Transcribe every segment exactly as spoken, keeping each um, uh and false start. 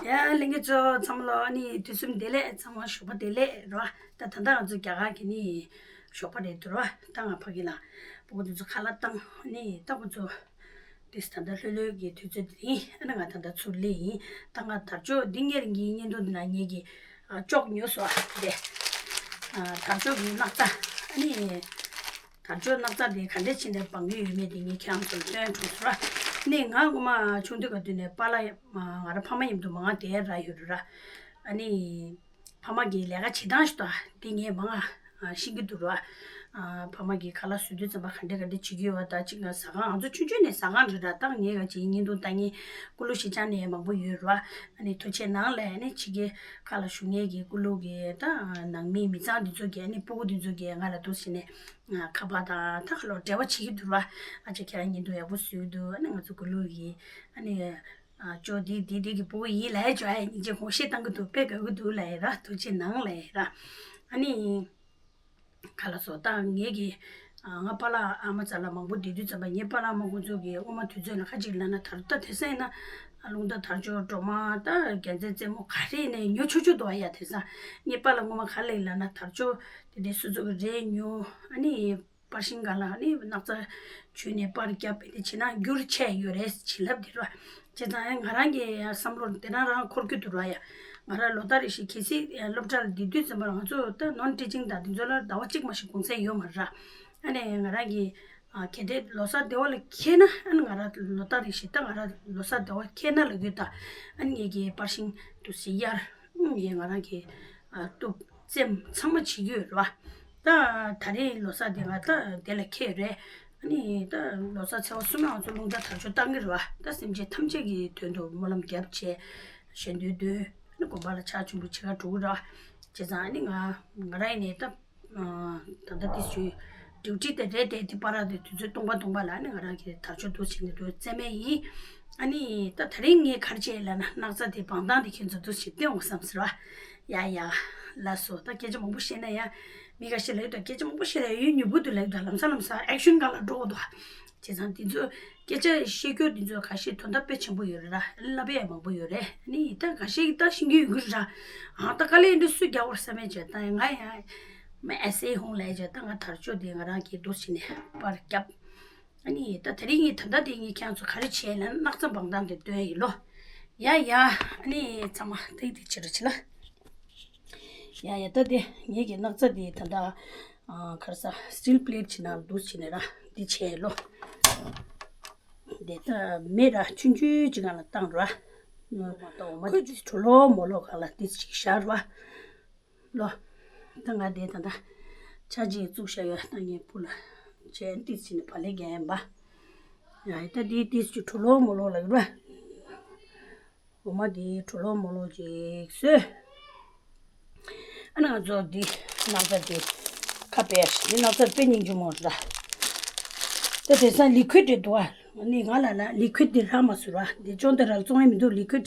ཡ་ལྷན་རྒྱས་ཚོ་ཚང་མ་ལོ། ཨ་ནི་དུས་གསུམ་བདེ་ལེགས། ཚང་མ་ཞོགས་པ་བདེ་ལེགས་རོ། ད་ད་ལྟ་ང་ཚོ་རྒྱ་གར་གྱི་ནི་ཞོགས་པ་རེད་འདུག་རོ། ད་ང་ཕ་གི་ལ་སྤུ་གུ་དེ་ཚོ་ཁ་ལག་བཏང་། ཨ་ནི་ད་ཁོ་ཚོ་དེས་ད་ལྟ་ལྷོད་ལྷོད་ཀྱི་དུས་ཚོད་དེ་ཡིན། ཨ་ནི་ང་ད་ལྟ་ཚུར་སླེབས་ཡིན། ད་ང་དར་ལྕོག་འདི་ཉེར་གྱི་བརྙན་ཐུང་འདི་ན་ངེད་ཀྱི་ཨ་ཅོག་ཉོས་སོ། ཨ་དེ་ཨ་དར་ལྕོག་གི་སྣག་ཚ། ཨ་ནི་དར་ལྕོག་སྣག་ཚ་དེ་ག་འདྲས་བྱས་ནས་སྦང་གི་ཡོད་མེད་དེ་ངས་ཁྱེད་རང་ཚོར་སྟོན་འགྲོ་སོང་ར། ནས་ང་ངོ་མ་ཆུང་དུས་ག་དུས་ནས་པཱ་ལགས་ང་རང་ཕ་མ་མཉམ་དུ་མང་བ་དེ་ར་ཡོད་ར། ཨ་ནི་ཕ་མ་གི་ལས་ཀ་བྱེད་སྟངས་ཤིག་དང་དེ་ངས་མང་ང་ཤེས་ཀྱི་འདུག་ར། ཨ་ཕ་མ་གི་ཁ་ལག་བཟོ་དུས་ཙམ་པ་ག་འདྲས་ག་འདྲས་བྱེད་ཀྱི་ཡོད་པ་དང་། གཅིག་ང་ཟ་ཁང་ང་ཚོ་ཆུང་ཆུང་ནས་ཟ་ཁང་རེད་ར། ད་ངས་ག་ཅིག་བརྙན་ཐུང་ལྟ་མཁན་ཀུ་ལུ་ཤེས་བྱ་ནས་མང་པོ་ཡོད་ར། ཨ་ནི་ཐུགས་རྗེ་གནང་ལབ། ཨ་ནི་ཕྱི་རྒྱལ་ཁག་ལ་བཞུགས་མཁན་གྱི་ཀུ་ལུ་གི་ད་ནང་མི་མི་ཚང་འདི་ཚོ་གིས། ཨ་ནི་སྤུ་གུ་འདི་ཚོ་གིས་ང་ལ་འདུག་སེ་ནས་ཁ་པར་དང་ད་ག་ལོ་འབྲེལ་བ་བྱེད་ཀྱི་འདུག་ར། ཨ་ཅག་ཁྱེད་རང་བརྙན་ཐུང་ཡག་པོ་བཟོས་འདུག་ཨ་ནི་ང་ཚོ་ཀུ་ལུ་གི་ཨ་ནི་ཨ་ཅོ་འདི་འདི་འདི་གི་སྤུ་གུ་ཡིན་ལབ་ཡ། ཅོ་ཨ་ཡ་སྙིང་རྗེ་དགོངས་བཞེས་བཏང་གི་འདུག་དཔེ་དགའ་གི་འདུག་ལབ་ཡ་ར། ཐུགས་རྗེ་གནང་ལབ་ཡ་ར། ཨ་ནི་ག་ལ་སོ། ད་ངེད་ཀྱི་ཨ་ང་པཱ་ལགས་ཨ་མ་རྩ་ལ་མང་པོ་བསྡད་དུས་ཙམ་པ། ངའི་པཱ་ལགས་ཨ་མ་ཁོང་ཚོ་གིས་སྔོན་མ་དུས་ཚོད་ལ་ཁ་ཅིག་ལབ་ན་དར། ད་དེང་སང་ཡིན་ན་རླུང་རྟ་དར་ལྕོག་སྒྲོལ་མ་ད་རྒྱལ་མཚན་རྩེ་མོ་ག་རེ་ནས་ཉོ་ཆོག་ཆོག་འདུག་ཨ་ཡ། དེང་སང་ངའི་པཱ་ལགས་སྔོན་མ་ག་ལབ་ལབ་ན་དར་ལྕོག་དེ་འདྲའི་སུ་ཚོ་གི་རེད་ཉོ། ཨ་ནི་པར་ཤིང་སྒང་ལ་ཨ་ནི་སྣག་ཚ་བྱུགས་ནས་པར་བརྒྱབ་པ་དེ་བྱས་ན་འགྱུར་ཆེ་ཡོད་རེད། བྱིན་རླབས་དེ་ར། བྱས་ཙང་ང་རང་གི་བསམ་བློར་དེ་རང་རང་འཁོར་གྱི་འདུག་ར་ཡ། ང་རང་ལོ་ལྟར་རེ་བཞིན་གལ་སྲིད་སློབ་གྲྭ་ལ་བསྡད་དུས་ཙམ་པ་ང་ཚོ་ད་ནོན་ཊི་ཅིང་དང་དེ་ཚོ་ལ་ཟླ་བ་གཅིག་མ་ཞིག་གུང་སེང་ཡོད་མ་རེད་ར། ཨ་ནི་ང་རང་གི་ཨ་གལ་ཏེ་ལོ་གསར་སྡེ་བ་ལ་འཁེལ་ན། ཨ་ནི་ང་རང་ལོ་ལྟར་རེ་བཞིན་ད་ང་རང་ལོ་གསར་སྡེ་བ་འཁེལ་ན་ལབ་ཡོད་ད། ཨ་ནི་ངེད་ཀྱི་པར་ཤིང་དུ་སི་གཡར། ཨ་ནི་ང་རང་གི་ཨ་གཏུབ་རྩེམ་ཚང་མ་བྱེད་ཀྱི་ཡོད་རེད་བ། ད་ད་རེས་ལོ་གསར་དེ་ང་ད་དེ་ལ་འཁེལ་རེད། ཨ་ནི་ད་ལོ་གསར་ཚེས་པ་གསུམ་ལ་ང་ཚོ་རླུང་རྟ་དར་ལྕོག་བཏང་གི་རེད་བ། ད་སེམས་ཅན་ཐམས་ཅད་ཀྱི་དོན་དུ་སྨོན་ལམ་རྒྱབ་བྱས། གཞན་དོན་དོན། ཨ་ནི་དགོན་པ་ལ་ཕྱག་མཆོད་འབུལ་བྱེད་ག་འགྲོ་གི་རེད་བ། བྱས་ཙང་ཨ་ནི་ང་ང་རང་ཡིན་ནའི་ད་ད་ལྟ་དེ་ཚོའི་ཌིའུ་ཊི་དེ་རེད་དེ། དེ་བར་དེ་དུས་ཚོད་སྟོང་པ་སྟོང་པ་ལ་ཨ་ནི་ང་རང་གི་དར་ལྕོག་འདུག་བྱས་ནས་འདུག་རྩེ་མེད་ཡིན། ཨ་ནི་ད་ད་རིང་ངས་ག་རེ་བྱས་ལབ་ན། སྣག་ཚ་དེ་སྦང་སྟངས་དེ་ཁྱེད་ཚོ་འདུག་ཞིག་སྟོན་འོང་བསམ་ཟེར་བ། ཡ་ཡ། ལགས་སོ། ད་སྐད་ཆ་མང་པོ་བཤད་ན་ཡ་མི་ཁ་ཤས་ལབ་ཀྱི་འདུག་སྐད་ཆ་མང་པོ་བཤད་ལ་ཡུན་ཉུང་པོ་འདུག་ལབ་ཀྱི་འདུག་ལམ་སང་ལམ་སང་ཨེག་ཤན་སྒང་ལ་འགྲོ་གི་འདུག་བྱས་ཙང་དེ་ཚོ་སྐད་ཆ་བཤད་རྒྱུ་དེ་ཚོ་ཁ་ཤས་དོན་དག་དཔེ་ཆེན་པོ་ཡོད་རེད་ར། ལབ་ཡ་མང་པོ་ཡོད་རེད། ཨ་ནི་ད་ཁ་ཤས་ཀྱིས་ད་ཤེས་ཀྱི་ཡོད་ཀྱི་རེད་ར། ཨ་ད་དཀའ་ལས་འདི་སུས་རྒྱག་པ་རེད་བསམ་ཡ་བྱས། ད་ང་ཡང་མ་ཨེ་སེ་ཧོང་ལབ་ཡ་བྱས། ད་ང་དར་ལྕོག་དེ་ང་རང་གིས་འདུག་བྱས་ནས་པར་བརྒྱབ། ཨ་ནི་ད་དེ་རིང་ངས་ད་ལྟ་དེ་ངས་ཁྱེད་ཚོ་ག་རེ་བྱས་ལབ་ན། སྣག་ཚ་སྦང་སྟངས་དེ་སྟོན་ཡིན་ལོ། ཡ་ཡ། ཨ་ནི་ཚང་མ་ཏིག་ཏིག་བྱེད་རོགས་བྱེད་ལ། ཡ་ཡ། ད་དེ་ངེད་ཀྱི་སྣག་ཚ་དེ་ད་ལྟ་ཨ་ག་རེ་ཟ། སི་ཊིལ་པི་ལེ་ཊི་ཅིག་ནང་འདུག་བྱས་ནས་ར་འདི་བྱས་ལོ། དེ་ད་མེ་ར་ཆུང་ཆུང་ཅིག་སྒང་ལ་བཏང་ར། མ་གཏོགས་འོ་མ་ཁོས་ཀྱི་གྲོ་ལོ་མོ་ལོ་སྒང་ལ་ཏིག་ཅིག་བཞག་ར། ལོ། ད་ང་དེ་ད་ལྟ་ཆ་གཅིག་བཙུགས་བཞག་ཡོད། ད་ངས་སྤུ་ལ་ཅན་ཏིག་ཅིག་ནས་བག་ལེབ་རྒྱག་ཡིན་པ། ཡ་ད་དེ་ཏིག་ཅིག་གྲོ་ལོ་མོ་ལོ་ལ་ཡོད་པ། འོ་མ་དེ་གྲོ་ལོ་མོ་ལོ་ཅིག་བཟོས། ཨ་ནི་ང་ཚོ་འདི་སྣག་ཚ་དེ་ཁ་ཕྱེ་ཡ་ཞིག་འདི་སྣག་ཚ་དཔེ་སྙིང་རྗེ་མོ་རེད། ད་དེང་སང་ལི་ཁུའིཌ་རེད་འདུག་ཨ། ཨ་ནི་ང་ལ་ན་ལི་ཁུའིཌ་དེ་རག་མ་སོང་ར། འདི་ཅོང་དེ་རག་བཙོང་ཡ་མི་འདུག་ལི་ཁུའིཌ།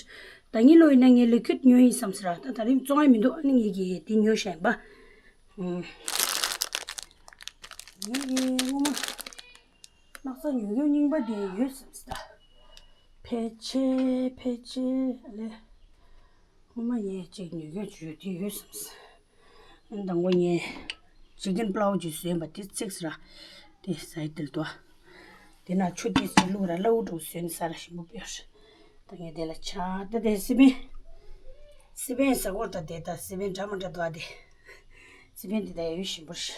ད་ཉིན་ལོ་ཡིན་ན་ངས་ལི་ཁུའིཌ་ཉོས་ཡིན་བསམ་ཟེར་ར། ད་ད་རིང་བཙོང་ཡ་མི་འདུག་ཨ་ནི་ངེད་ཀྱིས་དེ་ཉོས་བཞག་ཡིན་པ། ཨུམ། ངེད་ཀྱིས་སྔོན་མ་སྣག་ཚ་ཉོ་རྒྱུ་རྙིང་པ་དེ་ཡོད་བསམ་ཟེར་ད། ཕལ་ཆེར་ཕལ་ཆེར་ལས་སྔོན་མ་ངས་ཅིག་ཉོ་རྒྱུ་ཅིག་ཡོད་དེ་ཡོད་བསམ་ཟེར། དང་པོ་ངས་ཅི་ཀན་པ་ལའོ་ཅིག་བཟོས་པ་དེ་བརྩིགས་ཟེར་ར། དེ་ཟ་ཡི་དེ་ལ་དོ། དེ་ན་ཆུ་དེ་ཅིག་བླུགས་ར་སླ་བོ་འགྲོ་བཟོས་ནས་ཟ་ར་ཞིམ་པོ་དཔེ་ཡོད་རེད། ད་ངས་དེ་ལ་ཆ་ད་དེ་སི་པན། སི་པན་ཟ་གོ་ད་དེ་ད་སི་པན་འདྲ་མི་འདྲ་འདུག་ཨ་དེ། སི་པན་དེ་ད་ཡོད་ཞིམ་པོ་རེད།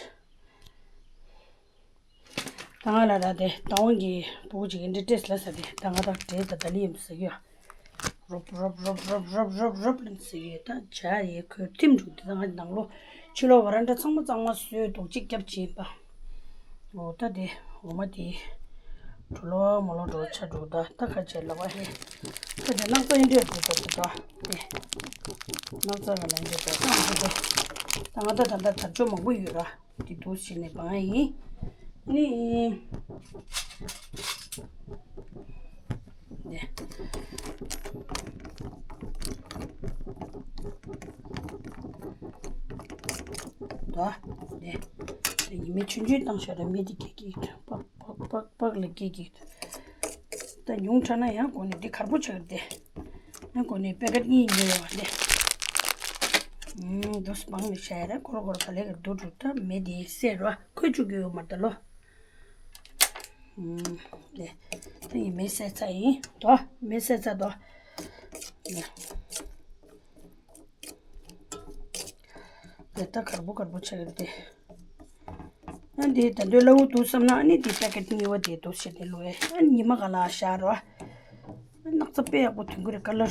ད་ང་ལ་ར་དེ་ད་ཝང་གི་བུ་ཅིག་ཨིན་ཏྲེ་ཏྲེས་ལ་ཟ་དེ་ད་ང་ད་བྲེལ་ད་ད་ལི་ཡིན་ཟ་གི་ཡོད། རོབ་རོབ་རོབ་ལ་ཟ་གི་ཡོད། ད་བྱ་ཡི་ཁོས་ཐིམ་འགྲོ་དེ་ད་ང་ནང་ལོ་ཕྱི་ལོ་བ་ར་འདྲ་ཚང་མ་གཙང་མ་བཟོས་རྡོག་གཅིག་བརྒྱབ་ཅིག་ཡིན་པ། འོ་ད་དེ་འོ་མ་དེ་གྲོ་ལོ་མོ་ལོ་འགྲོ་ཆ་འགྲོ་ད་ད་ཁ་ཆེ་ལ་བ་ཧེ། ད་དེ་སྣག་ཚ་ཨིན་ཏྲེ་འགྲོ་ད་དེ་ད་དེ་སྣག་ཚ་ག་ལ་ཨིན་ཏྲེ་འགྲོ་ད་ང་ད་དེ་ད་ང་ད་ད་ད་དར་ལྕོག་མང་པོ་ཡོད་ར། དེ་འདུག་བྱས་ནས་སྦང་ཡིན། ནི། ནི། ད། ནི། ཉི་མ་ཆུང་ཆུང་བཏང་ཤག་ར་མི་དེ་སྐྱིད་སྐྱིད་པག་པག་པག་པག་ལ་སྐྱིད་སྐྱིད། ད་ཉུང་དྲགས་ན་ཡང་གོ་ནི་འདི་གར་པོ་ཆགས་ཏེ། ཨ་ཁོ་ནི་པེ་ཀེཊ་གཉིས་ཉོས་པ་ལས། ཨུམ། དུ་སྤང་ནི་ཤ་ཡ་ར་ཁོ་ར་ཁོ་ར་ག་ལེ་ག་དུ་དྲུག་ད་མེད་དེ་སེ་ར་ཁོས་བཅུག་གི་ཡོད་མ་རེད་ད་ལོ། ཨུམ། ལེ། ད་ཡིན་མེད་སེ་ཚ་ཡིན་དོ་མེད་སེ་ཚ་དོ། ལེ། ལེ་ད་གར་པོ་གར་པོ་ཆགས་ཀྱི་རེད་དེ། ཨ་འདི་ད་འདོད་སླ་བོ་འདུག་བསམ་ན་ཨ་ནི་འདི་པེ་ཀེཊ་གཉིས་པ་དེ་འདུག་བྱས་ཏེ་ལོ་ཨེ་ཨ་ཉི་མ་ག་ལ་བཞག་རོགས། སྣག་ཚ་དཔེ་ཡག་པོ་ཐོན་གི་རེད་ཀ་ལར།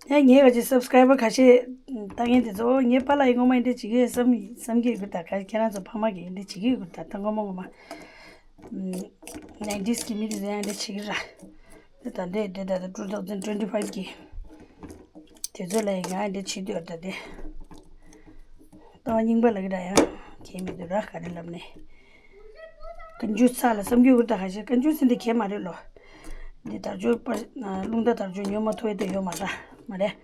ཨེ་ངའི་ག་ཅིག་སབ་སི་ཀ་རའི་བར་ཁ་ཤས་ལྟ་མཁན་དེ་ཚོ་ངའི་པཱ་ལགས་ཡིན་ངོ་མ་ཡིན་འདྲ་བྱེད་ཀྱི་ཡོད་བསམ་བསམ་གྱི་ཡོད་གི་ད་ག་ཁྱེད་རང་ཚོ་ཕ་མ་གི་ཡིན་འདྲ་བྱེད་ཀྱི་ཡོད་གི་ད་ད་ངོ་མ་ངོ་མ། ནའིན་ཊིས་གི་མི་དེ་ཚོ་ཡང་འདྲ་བྱེད་ཀྱི་ར། དེ་ད་འདྲས་འདྲས་ད་ད་two thousand twenty five གི་དེ་ཚོ་ལ་ཡང་ང་འདྲ་བྱེད་འདོད་ད་དེ། ལྟ་བ་རྙིང་པ་ལ་གི་ར་ཡང་གལ་མི་འདུག་ར་ག་རེ་ལབ་ནས། ཀན་ཇུས་ཚ་ལ་བསམ་རྒྱུ་ཡོད་ད་ག་ཤེ་ཀན་ཇུས་ཟིན་དེ་གལ་མ་རེད་ལོ། འདི་དར་ལྕོག་པ་རླུང་རྟ་དར་ལྕོག་ཉོ་མ་ཐུབ་ཡ་དེ་ཡོད་མ་ར་མ་རེད།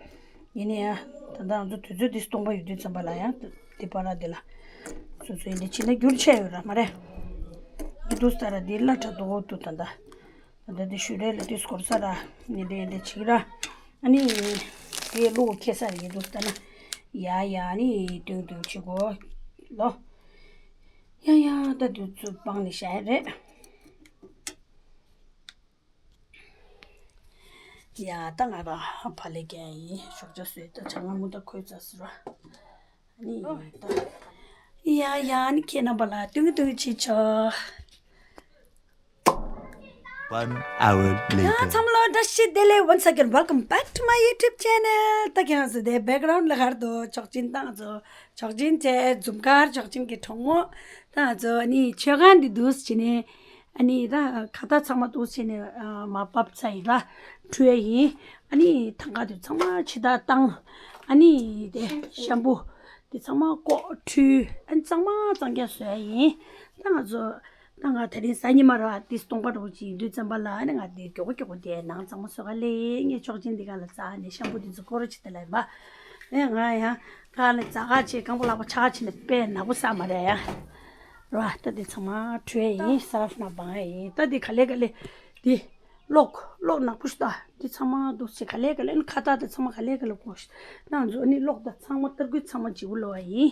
ཡིན་ནའི་ཡང་ད་ལྟ་ང་ཚོ་དུས་ཚོད་འདི་སྟོང་པ་ཡོད་དུས་ཙམ་པ་ལ་ཡང་དེ་པ་ར་དེ་ལ་སོ་སོ་ཡིན་དེ་ཕྱིན་ན་འགྱུར་ཆད་ཡོད་ར་མ་རེད། འདི་འདུག་ས་ར་འདི་བླ་གྲྭ་དུ་འོ་དུ་ད་ལྟ་ད་ལྟ་འདི་ཞུ་རེ་ལ་དུས་སྐོར་ས་ར་ངས་འདི་འདི་བྱེད་ཀྱི་ར། ཨ་ནི་དེ་བློ་ཁེ་ས་རེད་འདུག་ད་ན་ཡ་ཡ་ཨ་ནི་དུང་དུང་བྱེད་དགོས་ལོ། ཡ་ཡ་ད་དུས་ཚོད་སྤང་ནས་བཞག་ཡ་རེད། ཡ་ད་ང་རང་ཕ་ལེ་རྒན་ཡིན་ཞོགས་ཇ་བཟོས་ད་ཆང་ང་མུ་ད་ཁོས་ཙ་ཟེར་བ། ནི་ཡ་ཡ་ནི་ཁྱེད་རྣམ་པ་ལ་ཏུང་ཏུང་བྱེད་ཆོག One hour later. ཡ་ཚང་མ་ལོ་བཀྲ་ཤིས་བདེ་ལེགས། Once again welcome back to my YouTube channel. ད་ཁྱེད་རང་ཚོ་དེ་བེག་གྷ་རའུན་ཌ་ལ་གར་དུ་ཆོག་ཅིན་ཏང་ཚོ་ཆོག་ཅིན་ཆེ་འཛུམ་དཀར་ཆོག་ཅིན་གྱི་གྲོགས་མོ་ཏང་ཚོ་ནི་ཆོས་ཁང་འདི་འདུག་ཅི་ནས། ཨ་ནི་ད་ཁ་བཏགས་ཚང་མ་འདུག་བྱས་ནས་མ་བབས་ཚར་ཡིན་ལ་འཁྲུ་ཡ་ཡིན། ཨ་ནི་ཐང་ག་དེ་ཚང་མ་ཕྱི་ཐག་བཏང་། ཨ་ནི་དེ་ཤམ་བུ་དེ་ཚང་མ་བཀོག་འཁྲུ། ཨ་ནི་གཙང་མ་གཙང་རྐྱང་བཟོ་ཡ་ཡིན། ད་ང་ཚོ་ད་ང་དེ་རིང་གཟའ་ཉི་མ་ར་དེ་སྟོང་པ་རོགས་ཅིག་ཡིན་དུས་ཙམ་པ་ལ་ཨ་ནི་ང་དེ་མགྱོགས་པོ་མགྱོགས་པོ་དེ་ནང་གཙང་མ་བཟོ་ག་ལས་ངས་ཆོག་ཅིན་འདི་ག་ལ་བཙག་ནས་ཤམ་བུ་དེ་ཚོ་བཀོག་རོགས་བྱེད་དེ་ལ་ཡིན་པ། ཨེ་ང་ཡང་ག་ལ་བཙག་ག་བྱེད་རྐང་པ་ལག་པ་ཆག་བྱས་ནས་དཔེ་ནག་པོ་ས་མ་རེད་ཡ། ར་ད་དེ་ཚང་མ་འཁྲུ་ཡ་ཡིན། སར་ཕ་ནང་སྦང་ཡ་ཡིན། ད་དེ་ག་ལེ་ག་ལེ་དེ་གློག་གློག་ནག་པོ་ཞིག་ད་དེ་ཚང་མ་འདུག་སེ་ག་ལེ་ག་ལེ་ཨ་ནི་ཁ་བཏགས་དེ་ཚང་མ་ག་ལེ་ག་ལེ་བཀོག་ཤིག་ད་ང་ཚོ་ཨ་ནི་གློག་ད་ཚང་མ་ཏར་སྐུད་ཚང་མ་བརྗེ་པོ་ལོ་བ་ཡིན།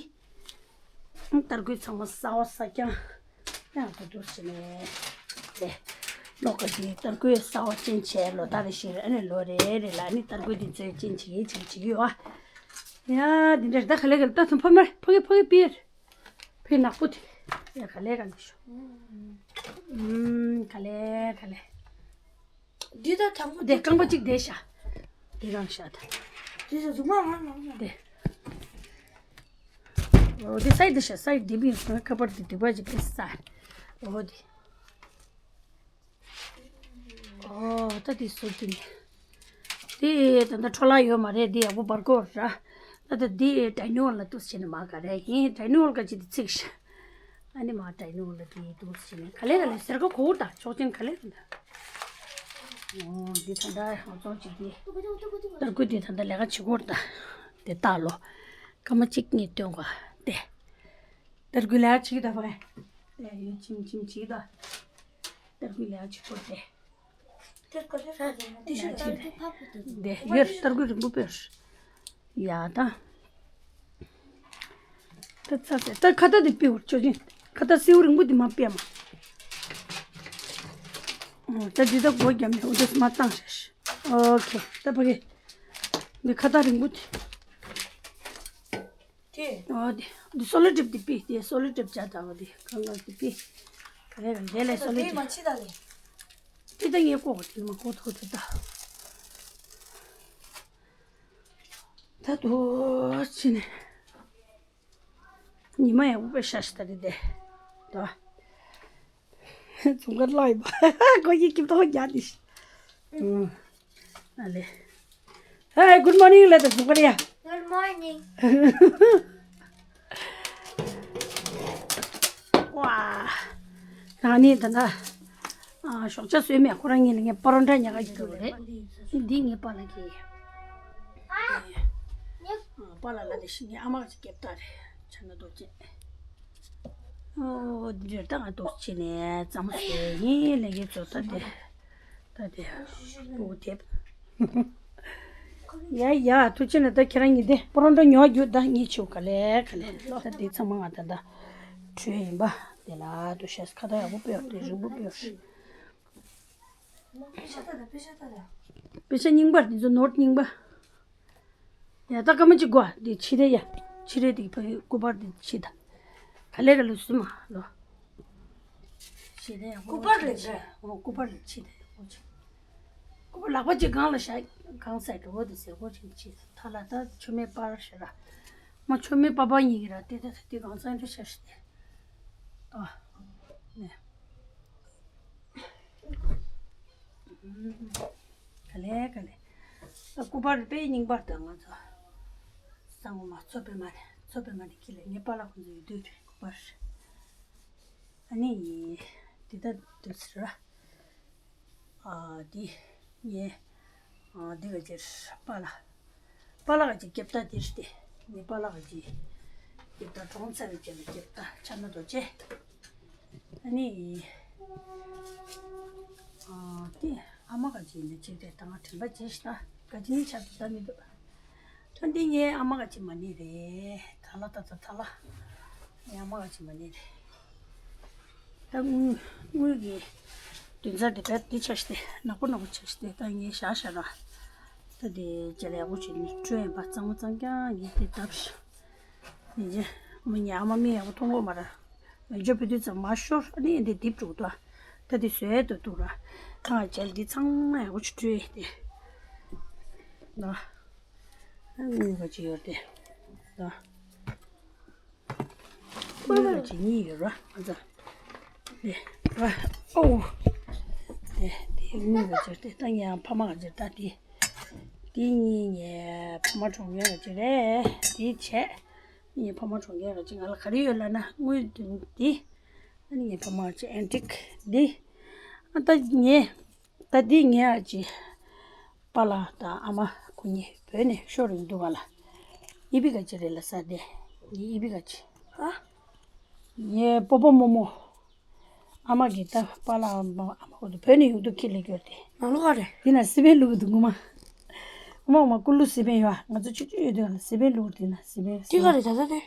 ཨ་ཏར་སྐུད་ཚང་མ་གསར་བ་གསར་རྐྱང་ཡང་ད་འདུག་སེ་ནས་དེ་གློག་ག་དེ་ཏར་སྐུད་གསར་བ་ཅན་བྱས་ལོ་ད་རེ་ཞིག་རེ་ཨ་ནི་ལོ་རེ་རེ་ལ་ཨ་ནི་ཏར་སྐུད་དེ་ཚོས་ཅན་བྱེད་ཀྱི་བྱེད་ཀྱི་བྱེད་ཀྱི་ཡོད་ཨ། ཡ་དེ་འདྲ་ད་ག་ལེ་ག་ལེ་ད་ཚང་ཕ་མར་ཕ་གི་ཕ་གི་པིར། ཕི་ནག་པོ་དེ། ཡ་ག་ལེ་ག་ལེ་ཤོག་ཨུམ། ག་ལེ་ག་ལེ། འདི་ད་དང་པོ་དེ་རྐང་པ་གཅིག་དེ་ཤ། དེ་རང་ཤ་ད། དེ་ཚོ་གཟུགས་མ་ང་ང་ང་། དེ། འོ་དེ་སའི་དེ་ཤ་སའི་དེ་བི་ཁ་པར་དེ་དུ་བ་ཅིག་དེ་ས། འོ་དེ། ཨོ་ད་དེ་སུ་དེ་ནི། དེ་ད་ལྟ་འཕྲོ་བརླག་ཡོད་མ་རེད། དེ་ཡག་པོ་འབར་གོ་ར། ད་ལྟ་དེ་ཌའི་ནི་ཝལ་ལ་འདུག་སེ་བྱས་ནས་མ་ག་རེ་ཡིན། ཌའི་ནི་ཝལ་ག་ཅིག་དེ་ཚིག་ཤ། ཨ་ནི་མ་ཌའི་ནི་ཝལ་ལ་དེ་འདུག་སེ་བྱས་ནས་ག་ལེ་ག་ལེ་ཟེར་ག་གོ་ད་ཆོག་ཅན་ག་ལེ་ག་ལེ། ཨོ་དེ་ད་ལྟ་ཧང་ཙོང་ཅིག་དེ་ཏར་སྐུད་དེ་ད་ལྟ་ལས་ཀ་བྱེད་གོ་ར་ད། དེ་ལྟ་ལོ། སྐར་མ་གཅིག་གཉིས་སྟོན་ག་དེ། ཏར་སྐུད་ལས་ཀ་བྱེད་ཀྱི་ད་ཕ་གི། དེ་ཡོད་ཆིམ་ཆིམ་བྱེད་ཀྱི་ད། ཏར་སྐུད་ལས་ཀ་བྱེད་གོ་དེ། འདི་ཡོད་ཏར་སྐུད་རིང་པོ་དཔེ་ཡོད། ཡ་ད། ད་ཚ་ཚ་ད་ཁ་བཏགས་འདི་དཔེ་ཡོད་ཆོག་ཅིང་ཁ་བཏགས་སེའུ་རིང་པོ་འདི་མ་དཔེ་མ། ཨོ་ད་འདི་ད་སྒོ་རྒྱབ་ནས་འོ་འདི་མ་བཏང་ཤག་ཨོ་ཁེ་ད་ཕ་གི། འདི་ཁ་བཏགས་རིང་པོ་འདི། དེ། ཨོ་དེ། འདི་སོ་ལོ་ཊེབ་དེ་པི། དེ་སོ་ལོ་ཊེབ་བྱ་དང་འོ་དེ་གང་གང་དེ་པི། ག་རེ་རེད་ལས་སོ་ལོ་ཊེབ། དེ་མ་ཕྱི་ད་ལས། དེ་ད་ངས་ཀོ་བ་དེ་མ་ཀོ་ཐོ་དེ་ད། ད་དོ་ཕྱི་ནས། ཉི་མ་ཡག་པོ་དཔེ་ཤར་ཤག་ད་དེ་དེ། ད། འཛུམ་དཀར་བླངས་ཡིན་པ། ཁོ་ཡི་སྐྱིབས་ཐོག་རྒྱག་དེ་ཤི། ཨ་ལེ། Hey, good morning ལབ་དང་འཛུམ་དཀར་ཡ། Good morning. ཝ། ད་ནི་ད་ལྟ། ཨ་ཞོགས་ཇ་བཟོས་མེད་ཁོ་རང་ཉིད་ལ་ངས་པ་རོན་ཊ་ཉག་ག་རྒྱུག་རེད། འདི་ངའི་པཱ་ལགས་ཀྱི། ཨ་པཱ་ལགས་ལ་དེ་ཤི་ངའི་ཨ་མ་ཅིག་སྐྱེབ་ད་རེད་ཆ་ན་རྡོ་རྗེ། ཨོ་འདིར་ད་ང་ཏོག་ཅི་ནས་གཙང་མ་བཟོས་ཡིན་ལས་ཀྱི་ཚོ་ད་དེ་ད་དེ་སྤུ་གུ་དེབ། ཡ་ཡ་ཐུགས་རྗེ་ཆེ་ན། ད་ཁྱེད་རང་གཉིས་དེ་པོ་རོ་འགྲོ་ཉོ་རྒྱུ་ད་གཉིས་ཆེའུ་ག་ལེ་ག་ལེ་ད་དེ་ཚང་མ་ང་ད་ད་བྲོས་ཡིན་པ་དེ་ལ་དུ་ཤ་ཁ་ད་ཡག་པོ་སྤེལ་བ་དེ་རིང་པོ་སྤེལ་བ་རེད། པེ་ཤ་རྙིང་པ་འདི་ཚོ་ནོར་རྙིང་པ། ཡ་ད་སྐར་མ་གཅིག་དགོས་འདི་ཕྱི་རེད་ཡ། ཕྱི་རེད་འདི་ཕ་གི་སྐུ་པར་འདི་ཕྱི་ད། ག་ལེ་ག་ལེ་སུ་མ་ལོ། ཕྱི་རེད་ཡ། སྐུ་པར་རེད་ཟེར། འོ་སྐུ་པར་ལ་ཕྱི་ད་འོ་ཕྱི། སྐུ་པར་ལག་པ་གཅིག་སྒང་ལ་བཞག་སྒང་སའི་འགྲོ་བོ་འདི་ཟེར་འོ་ཕྱི་ཕྱི་ད་ལ་ད་མཆོད་མེ་སྤར་ཞེ་ལ། མ་མཆོད་མེ་སྤར་པ་ཡིན་གི་ར་དེ་ད་ད་དེ་སྒང་སའི་འགྲོ་ཤ་ཤི་དེ། ད། ནས། ག་ལེ་ག་ལེ། ད་སྐུ་པར་དཔེ་རྙིང་པར་དང་ང་ཚོ། སང་ངོ་མ་མཚོ་པདྨ་རེད། མཚོ་པདྨ་རེད་ཁྱི་ལ་ངའི་པཱ་ལགས་ཁོང་ཚོ་ཡོད་དུས་རེད་སྐུ་པར། ཨ་ནི། འདི་ད་འདུག་ཟེར་བ། ཨ་འདི། ངའི། ཨ་འདི་ག་ཅིར་པཱ་ལགས། པཱ་ལགས་ཀྱི་རྒྱབ་རྟ་འདིར་ཏེ། ངའི་པཱ་ལགས་ཀྱི་རྒྱབ་རྟ་གྲོངས་ཚར་བའི་རྗེས་ལ་རྒྱབ་རྟ་ཕྱག་ན་རྡོ་རྗེ། ཨ་ནི། ཨ་ཏི་ཨ་མ་ག་ཅི་ནི་ཅིག་རེད་ད་ང་དྲན་པ་བརྗེད་ཤི་ད་ག་ཅི་ནི་ཆགས་ད་མི་འདུག་ད་འདི་ངའི་ཨ་མ་ག་ཅི་མ་ནི་རེད་ད་ལ་ད་ད་ད་ལ་ངའི་ཨ་མ་ག་ཅི་མ་ནི་རེད། ད་དངུལ་དངུལ་གྱི་དུས་ཚོད་དེ་བས་འདི་ཆགས་ཤི་ཏེ་ནག་པོ་ནག་པོ་ཆགས་ཤི་ཏེ་ད་ངའི་ཞག་ཞག་ར་ད་དེ་རྗེས་ལ་ཡག་པོ་བྱས་ནས་སྤྲོད་ཡིན་པ་གཙང་མ་གཙང་རྐྱང་ཡིན་ཏེ་བཏབ་ཤི། ཡིན་ཅེ། མི་ཉག་མ་མི་ཡག་པོ་མཐོང་གོ་མ་ར། ཡོན་ཆབ་བུ་དུས་ཙམ་མ་ཤོར་ཨ་ནི་འདི་དིབ་འགྲོ་ད། ད་འདི་བཟོས་ཏུ་འདུག་ར། ཁང་བྱས་འདི་ཚང་མ་ཡག་པོ་ཅིག་བཀྲུས་ཏེ། ད། དངུལ་ག་ཅི་ཡོད་དེ། ད། དངུལ་ག་ཅི་གཉིས་ཡོད་ར་ང་ཚ། དེ། ར། ཨོ། དེ་དེ་དངུལ་ག་ཅི་ཡོད་དེ་ད་ངའི་ཕ་མ་ག་ཅི་ད་དེ། དེ་གཉིས་ངའི་ཕ་མ་གྲོངས་མཁན་ག་ཅི་རེད་དེ་བྱས། ངའི་ཕ་མ་གྲོངས་མཁན་ར་ཅིག་ང་ལ་ག་རེ་ཡོད་ལབ་ན་དངུལ་འདི། ཨ་ནི་ངའི་ཕ་མ་ཅིག་ཨན་ཊིག་འདི། ཨ་ད་ངས་ད་འདི་ངས་ཨ་ཅིག་པཱ་ལགས་དང་ཨ་མ་ཁོ་གཉིས་བོད་ནས་ཤོར་ཡོང་འདུག་ག་ལ། ཨི་བི་ག་ཅི་རེད་ལ་ས་དེ་ངའི་ཨི་བི་ག་ཅི། ཨ། ངའི་སྤོ་བོ་རྨོ་མོ། ཨ་མ་གིས་ད་པཱ་ལགས་ཨ་མ་ཨ་མ་ཁོ་ཚོ་བོད་ནས་ཡོང་དུས་ཁྱི་ལས་སྐྱོར་ཏེ། ནང་ལོགས་ག་རེད། འདི་ན་སི་པན་བླུགས་འདུག་ངོ་མ། ངོ་མ་ངོ་མ་ཀུ་ལུ་སི་པན་ཡོད་ང་ཚོ་ཆུ་ཆུ་ཡོད་དུས་ང་ལ་སི་པན་བླུགས་འདི་ན་སི་པན། དེ་ག་རེད་ད་ལྟ་དེ།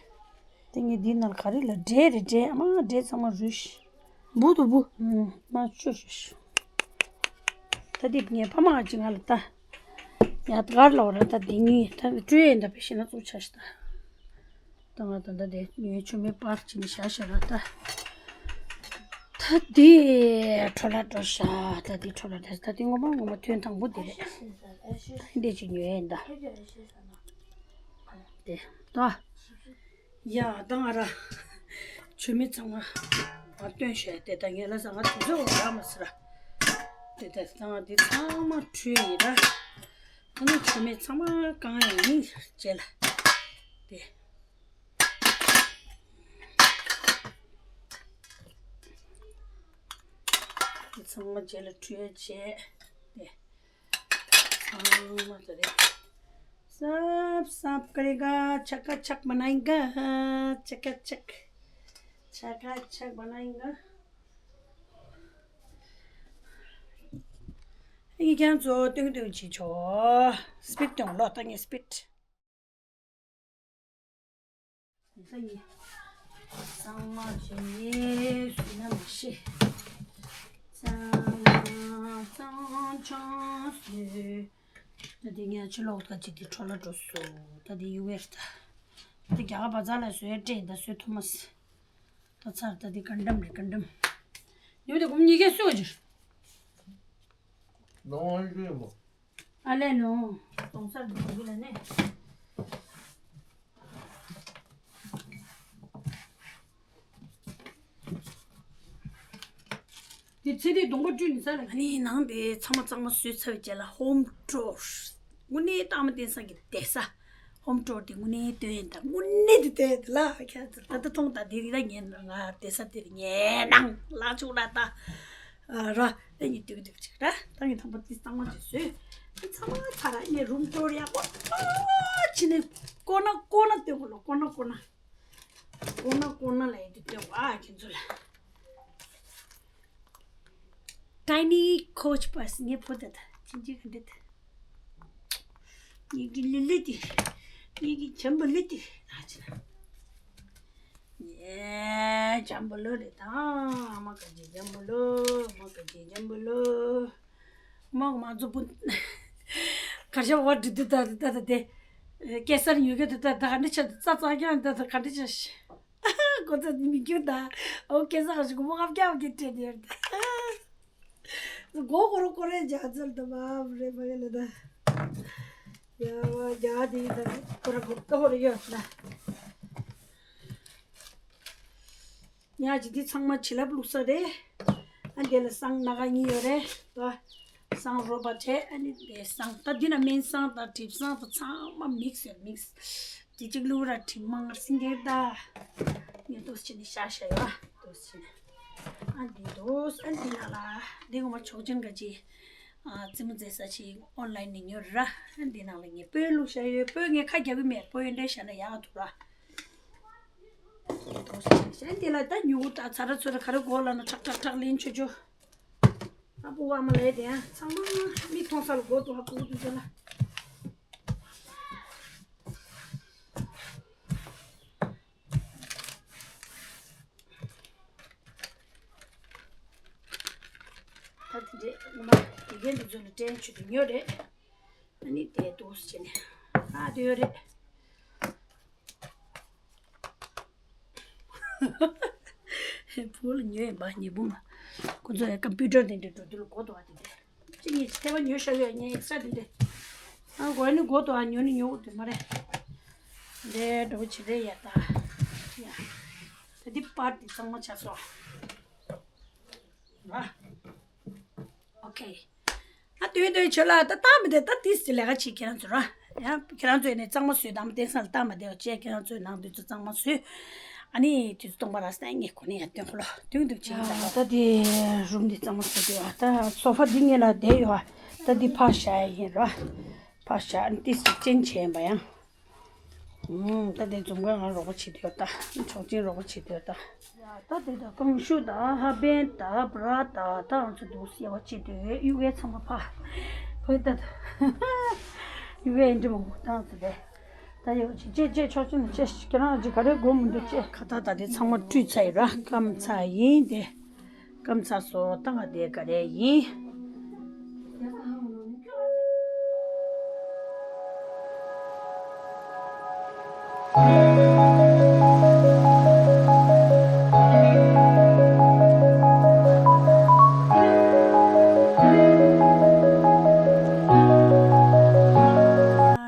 དེ་ངས་འདི་ནང་ག་རེ་ལ་འབྲས་རེད་འབྲས་ཨ་མ་འབྲས་ཚང་མ་རུལ་ཤི། འབུ་འདུག་འབུ། ཨུམ་མ་བཅོས་ཤི་ཤི། ད་འདི་ངའི་ཕ་མ་ཅིག་ང་ལ་ད། ཡ་ད་གར་ལ་བ་ར་ད་འདི་ངའི་ད་སྤྲོད་ཡན་ད་བེ་ཤི་ན་ཙུག་ཆ་ཤི་ད། ད་ང་ད་ད་དེ་ངའི་ཆུ་མེ་པར་ཅི་ནི་ཤ་ཤ་ར་ད། ད་དེ་ཁྲོ་ལ་འགྲོ་ཤ་ད་དེ་ཁྲོ་ལ་འགྲོ་ཤ་ད་དེ་ངོ་མ་ངོ་མ་ཐོན་དང་པོ་དེ་རེད། ད་འདི་ཅི་ཉོས་ཡིན་ད། དེ་ད། ཡ་ད་ང་ར། ཆུ་མེ་ཚང་མ་བར་སྟོན་ཤ་དེ་ད་ངས་ལ་ས་ང་དུ་ཚོ་ར་མ་སི་ར། དེ་ད་ད་ང་དེ་ཚང་མ་བཀྲུས་ཡིན་ར། ཨ་ནི་ཆུ་མེ་ཚང་མ་གང་ཡིན་རྗེས་ལ། དེ། དེ་ཚང་མ་རྗེས་ལ་བཀྲུས་བྱས། དེ། ཚང་མ་དེ་རེད། Sab, sab karega, chaka chak banayega, chaka chak, chaka chak banayega. ཡིག་རྒྱང་ཚོ་ཏུང་ཏུང་བྱེད་ཆོག་སི་པིཌ་གཏོང་ལོ་ད་ངས་སི་པིཌ། ཚང་མ་བྱས་ནས་སུ་ན་མ་ཤེས། ཚང་མ་ཚང་ཆང་སུ། ད་དེ་ངས་ཕྱི་ལོགས་ད་ཅིག་དེ་འཕྲོ་ལ་འགྲོ་སོང་། ད་དེ་ཡུ་ཝེར་ད། ད་རྒྱ་གར་བ་ཛ་ལ་བཟོས་སྤྲད་ད་བཟོས་ཐུབ་མ་སི། ད་ཚར་ད་དེ་ཀན་ཌམ་རེད་ཀན་ཌམ། ཡོད་དེ་གོམ་གཉིས་ཀས་སུ་བ་ཅིར། ནང་ཨ་ཡོད་པ། ཨ་ལས་ནོ། གདོང་སར་འགྲོ་གི་ལ་ནས། དེ་ཚེ་དེ་གདོང་པ་བཀྲུས་ནས་ས་ལ། ཨ་ནི་ནང་དེ་ཚང་མ་གཙང་མ་བཟོས་ཚར་བའི་རྗེས་ལ་ཧོམ་ཊུར། དངོས་གནས་རྟགས་མ་བསྟན་སང་གི་བསྡད་ས། ཧོམ་ཊུར་དེ་དངོས་གནས་སྟོན་ཡིན་ད་དངོས་གནས་དེ་བསྡད་ལ་ཁྱེད་ཚོ་ད་ལྟ་མཐོང་ད་དེ་རིགས་ད་ངའི་ང་བསྡད་ས་དེར་ངའི་ནང་ལ་ཆུག་ལ་ད། ར། ཨ་ནི་དུག་དུག་ཅིག་ར། ད་ངས་དང་པོ་དེ་གཙང་མ་ཅིག་བཟོས། དེ་ཚང་མ་ཚར་ར་ངས་རུམ་ཊུར་ཡག་པོ་ཕྱི་ནས་ཀོ་ན་ཀོ་ན་སྟོན་གོ་ལོ་ཀོ་ན་ཀོ་ན། ཀོ་ན་ཀོ་ན་ལ་ཡི་དུ་སྟེ་བ་ཁྱེད་ཚོ་ལ། Tiny Coach Purse ངས་བོད་ད་ད་ཕྱིན་ཅི་ག་འདྲ་ད། ངེད་ཀྱི་ལི་ལི་དེ། ངེད་ཀྱི་ཇམ་བོ་ལི་དེ། ཨ་ཅི་ན། ངའི་ཇམ་བོ་ལི་རེད་ད། ཨ་མ་ག་ཅི་ཇམ་བོ་ལི། ཨ་མ་ག་ཅི་ཇམ་བོ་ལི། མོག་མ་རྫུ་བུ། གར་ཞབས་བ་འདྲི་དུ་ད་ད་ད་དེ། སྐད་སར་ཉོ་གི་དུ་ད་ད་ག་འདྲ་ཆ་ཙ་ཙ་ཀྱང་ད་ད་ག་འདྲ་ཆ་ཤི། གོ་ཚ་མི་རྒྱུ་ད། ཨོ་སྐད་ས་ག་ཞིག་མོག་ཨབ་ཀྱང་གི་དྲན་ཡར་ད། གོ་གོ་རོ་གོ་རེ་ཇ་ཚལ་ད་མ་རེ་མ་ཡེ་ལ་ད། ཡ་བ་ཇ་དེ་ད་གོ་ར་གོ་ཏོ་རེ་ཡོད་ད། ཉ་ཅི་འདི་ཚང་མ་བྱིན་རླབས་བླུགས་ས་རེད། ཨ་འདི་ལ་བསང་སྣ་ཁ་གཉིས་ཡོད་རེད་ད། བསང་རོ་པ་བྱས་ཨ་ནི་དེ་བསང་ད་འདི་ན་སྨན་བསང་དང་གྲིབ་བསང་དང་ཚང་མ་མིག་སི་ཡོད་མིག་སི། དེ་གཅིག་བླུགས་ར་གྲིབ་མང་སིང་གེར་ད། ངས་ཏོག་ཙམ་ནི་ཤ་ཤ་ཡོད་ཨ་ཏོག་ཙམ་ནི། ཨ་འདི་ཏོག་ཙམ་ཨ་འདི་ན་ལ་འདི་ངོ་མ་ཆོག་ཅན་ག་ཅི། ཨ་རྩེད་མོ་རྩེ་ས་ཅིག་ཨོན་ལན་ནས་ཉོ་ར་ཨ་འདི་ནང་ལ་ངས་སྤོས་བླུགས་ཤ་ཡོད་སྤོས་ངས་ཁ་རྒྱབ་གི་མེད་སྤོས་འདྲ་ཤ་ན་ཡག་འདུག་ར། གཞན་དེ་ལ་ད་ཉུ་གུ་ད་ཚ་ར་ཚོ་ར་ག་རེ་གོ་ལ་ན་ཁྲག་ཁྲག་ཁྲག་ལེན་ཆོ་ཆོ། ཨ་ཕོ་བ་མ་ལས་དེ་ཡང་ཚང་མ་མིག་མཐོང་ས་ལ་གོ་དུ་ཧ་གོ་དུ་ཟེར་ལ། ད་དེ་འདྲས་ངོ་མ་དགེ་རྒན་དེ་ཚོ་ལ་སྤྲད་ཆོ་དུ་ཉོ་རེད། ཨ་ནི་དེ་ཏོག་ཙམ་བྱས་ནས་ཨ་དེ་ཡོད་རེད། བུ་ལ་ཉོས་ཡིན་པ་ཉེ་བུ་མ། ཁོ་ཚོ་ཡ་ཀམ་པུ་ཏར་དེ་འདྲ་འགྲོ་དུས་ལ་གོ་དོ་བ་དེ་འདྲ། ཅི་ཉེ་ཅི་ཐེ་བ་ཉོས་ཤ་ཡོད་ཉེ་ཨེག་སི་ཊ་དེ་འདྲ། ཨ་གོ་ནི་གོ་དོ་ཨ་ཉོ་ནི་ཉོ་དེ་མ་རེད། འདྲེ་འགྲོ་བ་ཆེ་རེད་ཡ་ད། ཡ། ད་འདི་པར་དེ་གཙང་མ་ཆགས་སོ། ཨ། ཨོ་ཁེ། ཨ་དུས་དུས་ཆོས་ལ་ད་བཏང་མི་དེ་ད་ཏིས་ཀྱི་ལས་ཀ་བྱེད་ཁྱེད་རང་ཚོ་ར། ཡང་ཁྱེད་རང་ཚོས་ནས་གཙང་མ་བཟོས་དམ་བསྟན་ས་ལ་བཏང་མ་དེ་བ་བཅས་ཁྱེད་རང་ཚོས་ནང་དུས་ཚོད་གཙང་མ་བཟོས། ཨ་ནི་དུས་ཚོད་སྟོང་པ་ར་སྟེང་ངས་གོ་ནས་ཡར་སྟོན་ཁོ་ལོ་དུས་དུས་བྱེད་ད། ད་དེ་རུམ་འདི་གཙང་མ་བཟོས་དུས་ཨ་ད་སོ་ཕ་འདི་ངས་ལ་བསྡད་ཡོད་ཨ། ད་འདི་ཕར་བཞག་ཡིན་ར། ཕར་བཞག་ཏིས་ཀྱི་ཅན་བྱས་ཡིན་པ་ཡང་། ད་དེ་འཛུམ་དཀར་ང་རོགས་པ་བྱེད་དུས་ད་ཆོག་མཆན་རོགས་པ་བྱེད་དུས་ད། ད་དེ་ད་རྐང་ཤུ་ད་ཧ་པན་ད་བྲ་ད་ད་ང་ཚོ་འདུག་སེ་བ་བྱེད་དུས་གཡུག་གའི་ཚང་མ་ཕ། ཕ་ད་གཡུག་གའི་འདྲི་མོ་ད་ང་ཚོ་དེ་ད་ཡོད་ཅེ་ཅེ་ཅེ་ཆོག་མཆན་ཅེ་ཁྱེད་རང་ཅི་ག་རེ་དགོས་མི་འདུག་ཅེ་ཁ་ད་ད་དེ་ཚང་མ་བཀྲུས་ཚར་ཡིན་ར་སྐམ་ཚར་ཡིན་དེ། སྐམ་ཚ་སོ་ཏང་ཨ་དེ་ག་རེ་ཡིན།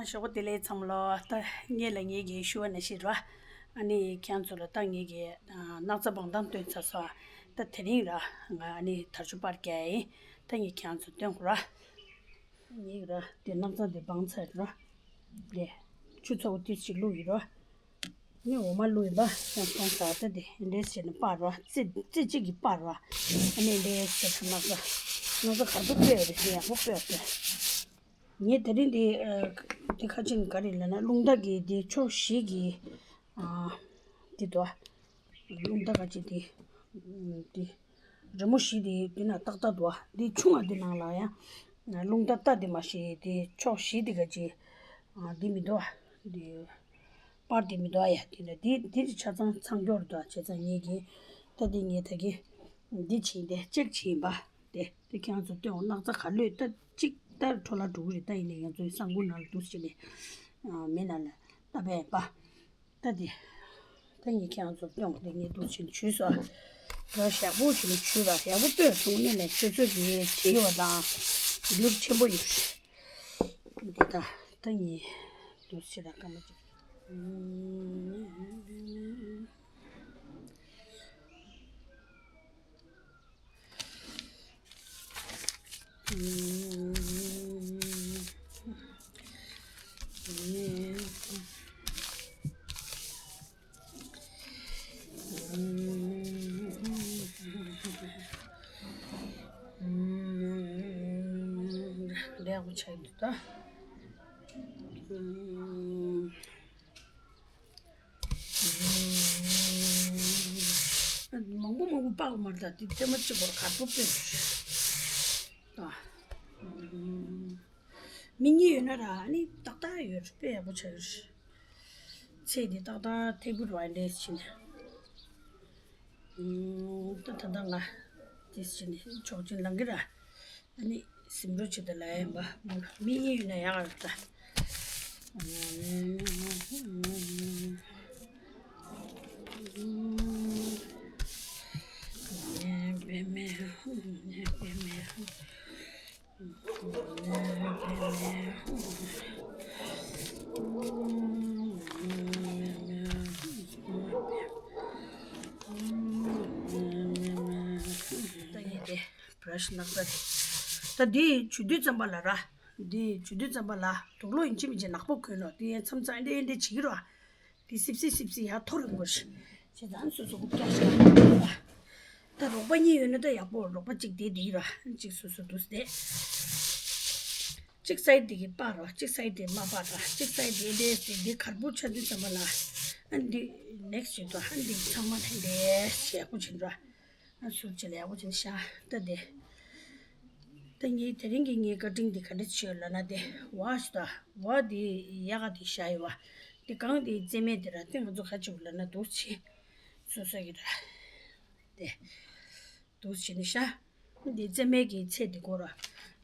ཞོགས་པ་བདེ་ལེགས་ཚང་མ་ལོ། ད་ངེད་ལ་ངེད་ཀྱི་ཞུ་བ་ནང་བཞིན་ར། ཨ་ནི་ཁྱེད་ཚོ་ལ་ད་ངེད་ཀྱི་སྣག་ཚ་བང་ཐང་སྟོན་ཚར་སོང་། ད་དེ་རིང་ར་ང་ཨ་ནི་དར་ཆུ་པར་རྒྱག་ཡིན། ད་ངས་ཁྱེད་ཚོ་སྟོན་དགོས་ར། ངེད་ར་དེ་སྣག་ཚ་དེ་སྦང་ཚར་ར། དེ་ཆུ་ཚ་བོ་ཏིས་ཅིག་བླུགས་ཡིན་ར། ངས་འོ་མ་བླུགས་ཡིན་པ་ཡང་གཏོང་ཚར། ད་དེ་འདྲས་བྱས་ནས་སྤར་ར་རྩེ་རྩེ་གཅིག་གིས་སྤར་ར། ཨ་ནི་འདྲས་བྱས་ནས་སྣག་ཚ་སྣག་ཚ་ག་ཚོད་སྤོས་རེད་དེ་ཡག་པོ་སྤོས་ཏེ། ངས་དེ་རིང་འདི་ཨ་འདི་ཁ་ཅིག་ག་རེ་ལབ་ན་རླུང་རྟ་གི་འདི་ཕྱོགས་བཞི་གི་ཨ་འདི་དོ། རླུང་རྟ་ཁ་ཅིག་འདི་འདི་རི་མོ་བཞི་འདི་འདི་ན་ཏག་ཏག་འདུག་ཨ། འདི་ཆུང་བ་འདི་ནང་ལ་ཡང་རླུང་རྟ་རྟ་འདི་མ་ཤེས་འདི་ཕྱོགས་བཞི་འདི་ཁ་ཅིག་ཨ་འདི་མི་འདུག་ཨ། འདི་པར་འདི་མི་འདུག་ཨ། ཡ་འདི་ལ་འདི་འདི་ཆ་ཚང་ཚང་སྐྱོར་འདུག་ཨ། བྱས་ཙང་ངེད་ཀྱིས་ད་འདི་ངས་ད་གི་འདི་བྱིན་ཏེ་ཅེག་བྱིན་པ། དེ་དེ་ཁྱེད་རང་ཚོ་སྟོན་འོང་། སྣག་ཚ་ག་ལོས་ད་གཅིག་ལྟར་འཕྲོ་བརླག་འགྲོ་གི་རེད། ད་ཡིན་ནའི་ང་ཚོའི་ས་འགུལ་ནང་ལ་འདུག་ཟེར་ནས་མེ་ནང་ལ་བཏབ་པས་པ། ད་དེ་ད་ངས་ཁྱེད་རང་ཚོ་སྟོན་འོང་། དེ་ངས་འདུག་ཟེར་ནས་བྱུས་སོ། ད་ཞག་པོ་ཞིག་ལ་བྱུས་པ་ཞག་པོ་སྟོད་སོང་ནས་ནས་ཁྱོད་ཚོ་གིས་བྱེད་ཡོད་དང་འགྱུར་ཆེན་པོ་ཡོད་རེད། འདི་ད་ད་ངས་འདུག་ཟེར་ད་སྐར་མ་གཅིག་ལེགས་པོ་ཆགས་འདུག་ད། ཨོ་མར་ད་དེ་ཐེངས་མ་གཅིག་པོར་གར་པོ་དཔེ་ཡོད་རེད། ཨ། མིག་གཉིས་ཡོད་ན་ར་ཨ་ནི་ཏག་ཏག་ཡོད་རེད། དཔེ་ཡག་པོ་ཆགས་ཡོད་རེད། ཚེ་འདི་ཏག་ཏག་ཐེག་པོ་རུ་ཨ་འདྲས་བྱས་ནས། ཨུམ། ད་ད་ལྟ་ང་དེ་བྱས་ནས་ཆོག་མཆན་ལངས་གི་ར། ཨ་ནི་ཟིན་འགྲོ་བྱེད་དུ་ལ་ཡིན་པ། མིག་གཉིས་ཡོད་ན་ཡག་རེད་ད། ད་ཡིན་ཏེ། བྷ་ར་ཤི་ནག་པ་རེད། ད་འདི་བྱུག་དུས་ཙམ་པ་ལ་ར། འདི་བྱུག་དུས་ཙམ་པ་ལ་དུག་ལོག་ཡིན་གཅིག་མིན་གཅིག་ནག་པོ་གོན་རོགས། དེ་ཡན་མཚམས་མཚམས་ཨེ་འདྲ་ཨེ་འདྲ་བྱེད་ཀྱི་རོགས། དེ་སིབ་སིབ་སིབ་སིབ་ཡར་འཐོར་ཡོང་གི་རེད། བྱས་ཙང་སོ་སོ་གུ་སྐྱ་ཤ་ད་རོགས་པ་གཉིས་ཡོད་ན་ད་ཡག་པོ། རོགས་པ་གཅིག་དེ་དེ་ར། གཅིག་སོ་སོ་འདུག་སྟེ། གཅིག་སའི་དེ་གི་པར་ར། གཅིག་སའི་དེ་མ་པར་ར། གཅིག་སའི་དེ་དེ་དེ་དེ་གར་པོ་ཆགས་དུས་ཙམ་པ་ལ། ཨ་འདི་ནེག་སི་བྱེད་དོ། ཨ་འདི་ཚང་མ་ལྷན་དེ་ཡག་པོ་བྱེད་འགྲོ། ཨ་ཟུར་བྱེད་ལ་ཡག་པོ་བྱེད་ཤ་ད་དེ། ད་ངའི་དེ་རིང་གི་ངའི་ཀ་ཊིང་དེ་ག་འདྲ་བྱེད་ལབ་ན་དེ་ཝ་ཤི་ད་ཝ་དེ་ཡག་ག་དེ་ཤ་ཡི་བ། དེ་གང་དེ་རྩེ་མེད་དེ་ར། དེ་ང་ཚོ་ཁ་ཆུ་ལབ་ན་འདུག་བྱེད། སོ་སོ་གི་ར། དེ། དུ་བྱས་ནས་ཤ། འདི་རྩེ་མེད་ཀྱི་ཚེ་འདི་སྐོར་ར།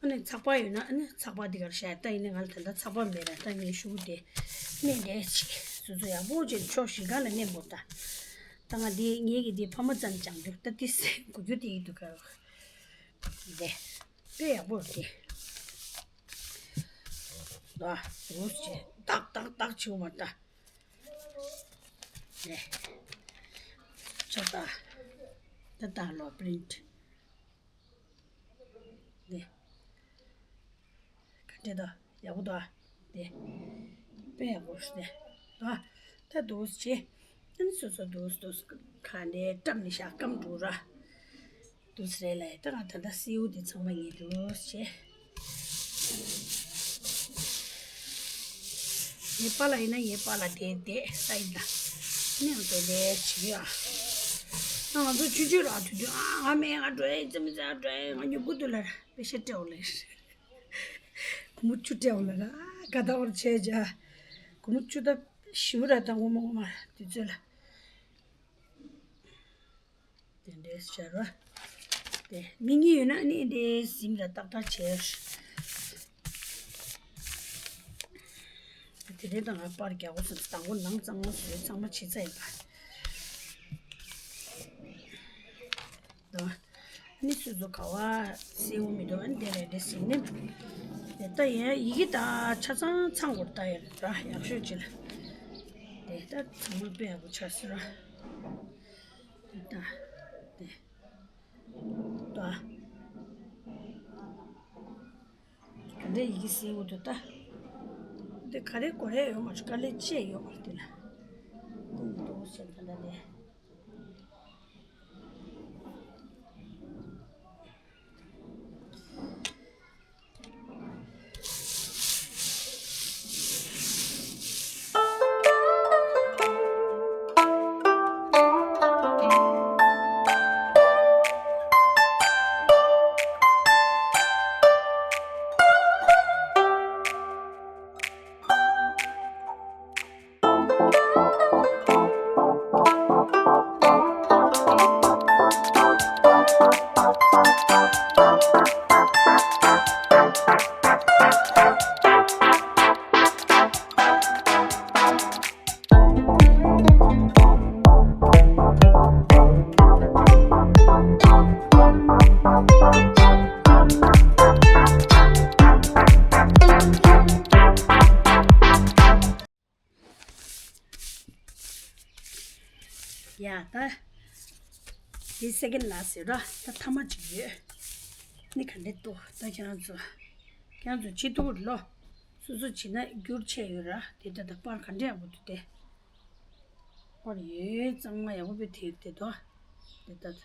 ཨ་ནི་ཚགས་པར་ཡོད་ན་ཨ་ནི་ཚགས་པར་འདི་གར་ཤ། ད་ཡིན་ནའི་ང་ལ་ད་ལྟ་ཚགས་པར་མེད་ར། ད་ངས་ཤུ་གུ་དེ་སྨན་འདྲེས་བྱས། སོ་སོ་ཡག་པོ་བྱས་ཕྱོགས་བཞི་སྒང་ལ་མནན་དགོས་ད། ད་ང་འདི་ངེད་ཀྱི་འདི་ཕ་མ་ཙམ་སྦྱང་འདུག་ད་ཏི་སེ་གུ་རྒྱུ་དེ་ཡིན་འདུག་ག་འདི་དཔེ་ཡག་པོ་རེད། ད་རུས་བྱས་ཏག་ཏག་ཏག་བྱེད་དགོས་མ་ད། ནས། ཆོག་ད། ད་ད་ལོ་པི་རིན་ཊི། ནས། ག་འདྲ་ད། ཡག་པོ་ད། དེ། དཔེ་ཡག་པོ་རེད་ད། ད་འདུག་སེ་བྱེད། ཨ་ནི་སོ་སོ་འདུག་སེ་འདུག་སེ་ག་འདྲའི་བཀྲམ་ནས་བཞག་སྐམ་འགྲོ་ར། འདུག་སེ་རེད་ལ། ད་ང་ད་ལྟ་སེའུ་དེ་ཚང་མ་ངས་འདུག་སེ་བྱས། ངའི་པཱ་ལགས་ཡིན་ན་ངའི་པཱ་ལགས་དེ་དེ་སའིཌ་ལ་མཉམ་དུ་ལས་བྱེད་ཡ། ང་ཚོ་ཆུང་ཆུང་ར་དུས་དུས་ཨ་ང་མེད་ང་འགྲོ་ཡ་ཙི་མི་ཙི་ཨ་འགྲོ་ཡ་ང་ཉོབ་གི་འདུག་ལ་ར་པེ་ཤ་སྤྲད་འོང་ལ་ར། སྒོར་མོ་བཅུ་སྤྲད་འོང་ལ་ར་ག་ད་བར་བྱས་བྱ། སྒོར་མོ་བཅུ་ད་ཞིམ་ར་ད་ངོ་མ་ངོ་མ་དུས་ཚོད་ལ། དེ་འདྲས་བྱ་ར། དེ་མིག་གཉིས་ཡོད་ན་ནི་འདྲས་ཟིན་ར་ཏག་ཏག་བྱས། དེ་རིང་ད་ང་པར་རྒྱག་གོ་སོང་། དང་པོ་ནང་གཙང་མ་བཟོས་གཙང་མ་བྱེད་ཚར་ཡིན་པ། དང་། ནི་སོ་སོ་ག་བ་སེའུ་མི་འདུག་ཨ་ནི་དེ་རེད་དེ་ཟིན་ནི། དེ་ལྟ་ཡིན་ཡི་གེ་ད་ཆ་ཚང་ཚང་དགོས་ད་ཡོད་ར་ཡག་ཤོས་ཅིག་ལ། དེ་ལྟ་ཚང་མ་དཔེ་ཡག་པོ་ཆགས་སོང་ར། ད། དེ། ད། ག་འདྲ་ཡི་གེ་གསལ་པོ་འདུག་ད། དེ་ག་རེ་གོ་རེ་ཡོད་མ་རེད། དཀའ་ལས་ཆེ་ཡོད་མ་རེད་དེ་ལ། ཀུན་ཏུ་བྱེད་ད་ལ་ལས། ཡ་ད། འདི་སེ་ཀེན་ལ་ཟེར་ར། ད་ཐ་མ་གཅིག་ཡོད། ནི་ག་འདྲ་འདུག་ད་ཁྱེད་རང་ཚོ། ཁྱེད་རང་ཚོ་བྱེད་ཐུབ་ལོ། སོ་སོ་བྱེད་ན་འགྱུར་ཆེ་ཡོད་ར། དེ་ད་ད་པར་ག་འདྲ་ཡག་པོ་འདུག་དེ། པར་ཡོད་གཙང་མ་ཡག་པོ་དཔེ་དེ་དེ་དོ། དེ་ད།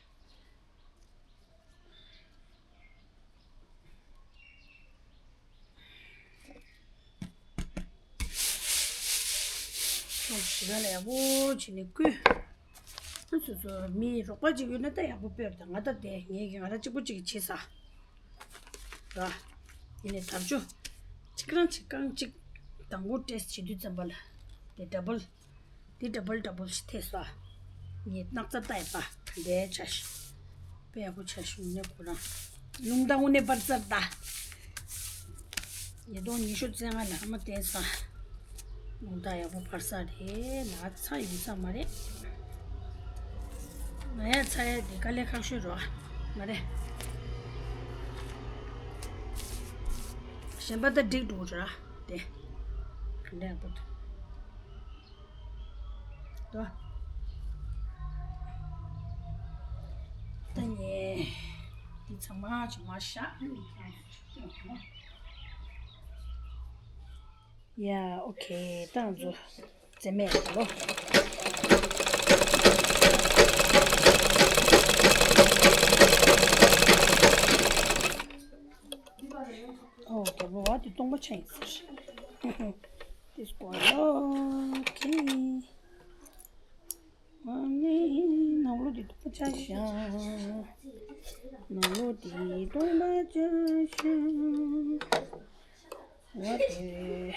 ཕྱོགས་བཞི་ག་ལ་ཡག་པོ་བྱས་ནས་བསྐུས། ཨ་ སོ་སོ་མི་རོགས་པ་ཅིག་ཡོད་ན་ད་ཡག་པོ་དཔེ་རེད། ད་ང་ད་དེ་ངས་ཀྱི་ང་རང་གཅིག་པོ་གཅིག་གིས་བྱེད་ས་ར། ཡིན་ནའི་དར་ལྕོག་གཅིག་རང་གཅིག་རྐང་གཅིག་དང་པོ་ཊེ་སི་ཊི་བྱེད་དུས་ཙམ་པ་ལ་དེ་ཌ་བལ། དེ་ཌ་བལ་ཌ་བལ་ཞིག་ཐེབས་སོང་། ངས་སྣག་ཚ་བལྟས་པ་ག་འདྲའི་ཆ་ཞིག་དཔེ་ཡག་པོ་ཆ་ཞིག་ངས་ཁོ་རང་རླུང་རྟ་དངོས་གནས་འཕར་ཚར་ད། ཉིས་སྟོང་ཉི་ཤུ་རྩ་ལྔ་ལ་ཧ་མ་བསྟན་སོང་། རླུང་རྟ་ཡག་པོ་འཕར་ས་རེད། ལ་ཚ་ཡིན་ས་མ་རེད། ང་ཡ་ཚ་ཡ་དེ་དཀའ་ལས་ཁག་ཤོས་རོ། མ་རེད། གཞན་པ་ད་འགྲིག་འགྲོ་ར་དེ། ག་འདྲ་ཡག་པོ་འདུག་ད་ནི་འདི་ཚང་མ་ཅིག་མར་བཞག་ཡ། ཨོ་ཁེ། ད་ང་ཚོ་རྩེ་མེད་ལ་ལོ། ཨོ་རྒྱལ་པོ་བ་དེ་སྟོང་པ་ཆ་ཡིན་ཟེར། This one. ཨོ་ཁེ། ཨ་ནི་ནང་ལོགས་དེ་སྟོང་པ་ཆ་བཞག་ནང་ལོགས་དེ་སྟོང་པ་ཆ་བཞག་འོ་དེ།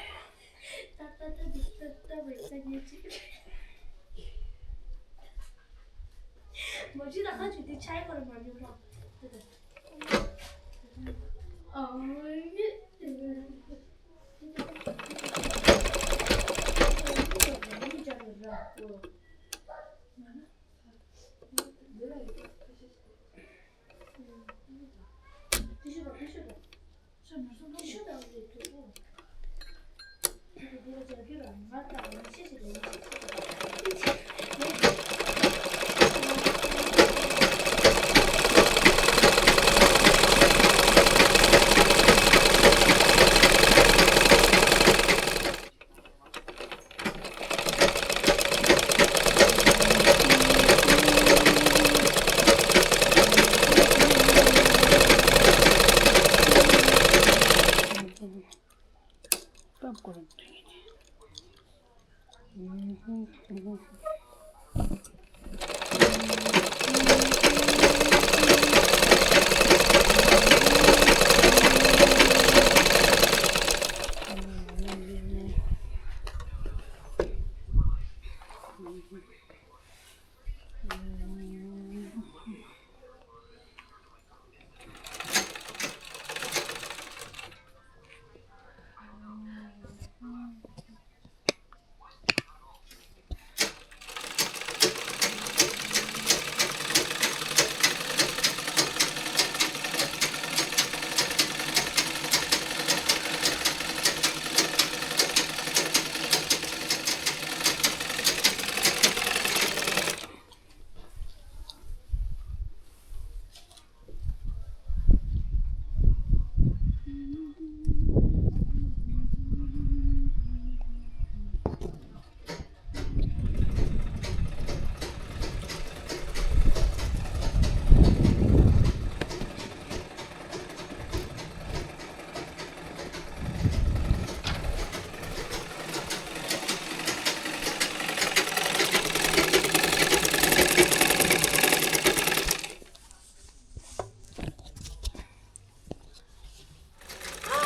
ཨ་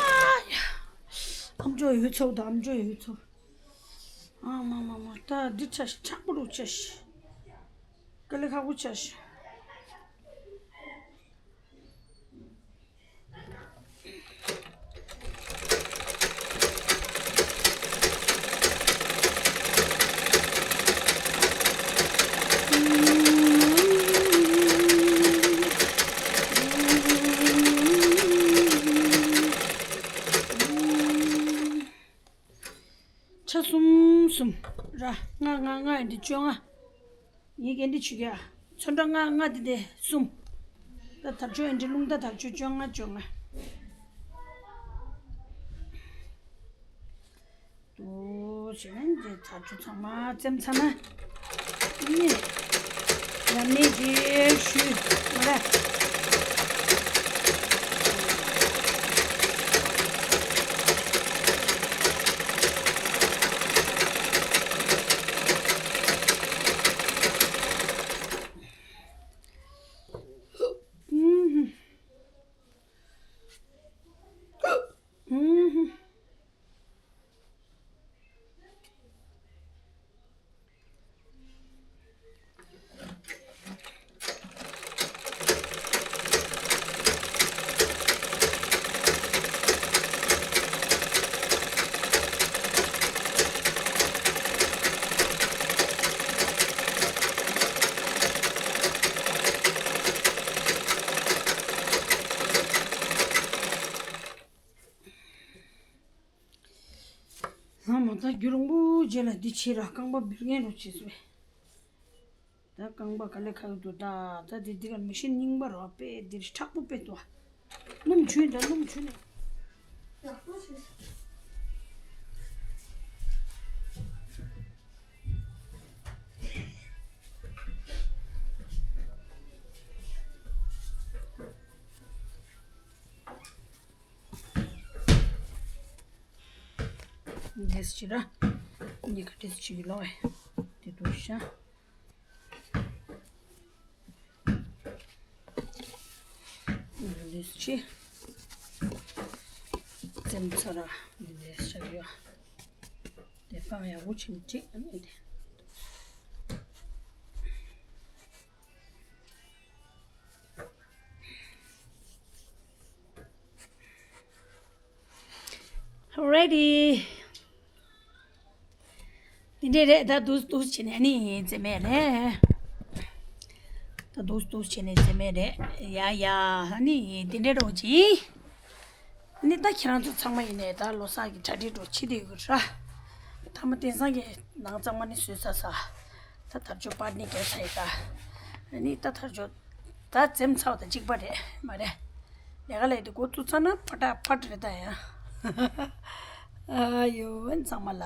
ཡ། ཨམ་ཅོག་ཡོད་ཚོགས་དང་ཨམ་ཅོག་ཡོད་ཚོགས། ཨ་མ་མ་མ། ད་འདི་ཆ་ཞིག་ཆག་པོ་རུ་ཆ་ཞིག་དཀའ་ལས་ཁག་པོ་ཆ་ཞིག་ཆ་གསུམ་གསུམ་ར། ལྔ་ལྔ་ལྔ་ཡིན་དུས་བཅོ་ལྔ། ངས་འགན་འདི་ཆུ་རྒྱ། ཚོན་ཁྲ་ལྔ་ལྔ་འདི་དེ་གསུམ། ད་དར་ལྕོག་ཡིན་དུས་རླུང་རྟ་དར་ལྕོག་བཅོ་ལྔ་བཅོ་ལྔ། དུ་ཞེ་ན་འདི་དར་ལྕོག་ཚང་མ་བཙེམ་ཚར་ན། ཨ་ནི། ཡ་མེད་ཅིག་ཞུས་མ་རེད། ད་མ་ད་རྒྱུན་རིང་པོ་རྗེས་ལ་འདི་བྱེད་ར། རྐང་པ་འབུར་མཁན་རུ་བྱེད་སོང་། ད་རྐང་པ་ག་ལེ་ཁག་འདུག་ད་ད་འདི་འདི་ག་མི་ཤེས། རྙིང་པ་རོ། དཔེ་འདིར་མཁྲེགས་པོ་དཔེ་འདུག་སྣུམ་བྱུགས་ད། སྣུམ་བྱུགས་ནས། འདིས་ཅི་ར། འདི་ག་འདིས་ཅི་ལོ། དེ་དུ་ཤ། འདིས་ཅི། ཙེམ་ཚ་ར། འདིས་ཤ་ཡོ། དེ་པང་ཡག་པོ་ཆེན་གཅིག་ཨ་ནི་དེ། Ready། དེ་འདྲས་རེད། ད་འདུག་འདུག་བྱས་ནས་ནི་རྩེ་མེད་རེད། ད་འདུག་འདུག་བྱས་ནས་རྩེ་མེད་རེད། ཡ་ཡ། ཨ་ནི་དེ་འདྲས་རོགས་གྱིས། ཨ་ནི་ད་ཁྱེད་རང་ཚོ་ཚང་མ་ཡིན་ནས་ད་ལོ་གསར་གྱི་གྲ་སྒྲིག་འགྲོ་བྱེད་དུ་ཡོད་ར། ཐ་མ་དེང་སང་གི་ནང་གཙང་མ་ནི་བཟོས་ཚར་ས། ད་དར་ལྕོག་པར་ནི་རྒྱབ་ཚར་ཡོད་ད། ཨ་ནི་ད་དར་ལྕོག་ད་འཛེམ་ཚར་བ་དང་གཅིག་པ་རེད་མ་རེད། ལས་ཀ་ལས་དེ་འགོ་བཙུགས་ཚར་ན་ཕ་ཏྲ་ཕ་ཏྲ་རེད་ད་ཡ། ཨ་ཡོ་ཚང་མ་ལ་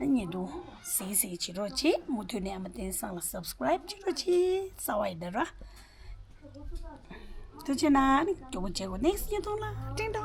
ཉེ་དུ་སིག་སིག་བྱེད་རོགས་བྱེད། མུ་མཐུད་ནས་ཨ་མ་དེང་སང་ལ་སབ་སི་ཀ་རའིབ་བྱེད་རོགས་བྱེད། གསར་པ་ཡིན་ན་ར། ཐུགས་རྗེ་གནང་། ནི་མགྱོགས་པོ་བྱེད་དགོས། ནེག་སི་ཉིས་སྟོང་ལ་ཀྲིང་ཏོ།